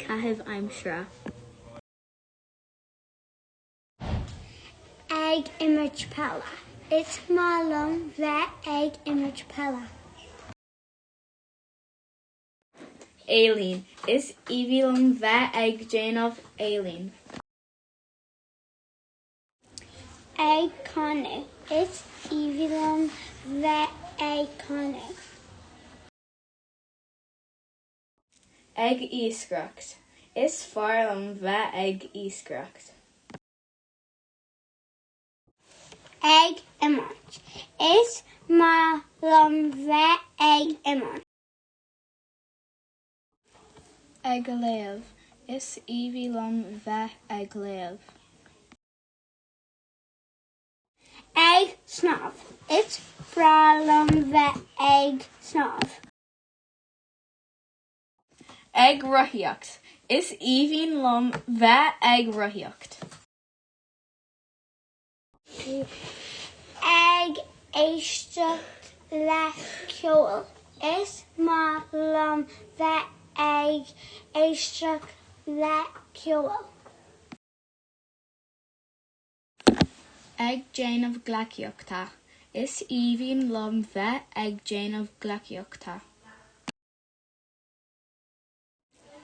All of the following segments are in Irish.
Caitheamh aimsire. Ag imirt peile. Is maith liom bheith ag imirt peile. Ealaín. Is aoibhinn liom bheith ag déanamh ealaín. Ag canadh. Is aoibhinn liom bheith ag canadh. Ag iascaireacht. Is fearr liom bheith ag iascaireacht. Ag iomáint. Is maith liom bheith ag iomáint. Ag léamh. Is aoibhinn liom bheith ag léamh. Ag snámh. Is breá liom bheith ag snámh. Ag rothaíocht. Is aoibhinn liom bheith ag rothaíocht. Ag éisteacht le ceol. Is maith liom bheith ag éisteacht le ceol. Ag déanamh gleacaíochta. Is aoibhinn liom bheith ag déanamh gleacaíochta.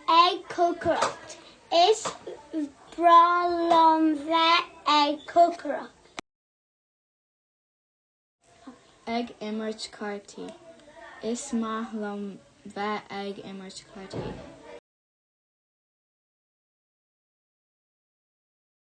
Ag cócaireacht. Is breá liom bheith ag cócaireacht. Ag imirt cártaí. Is maith liom bheith ag imirt cártaí.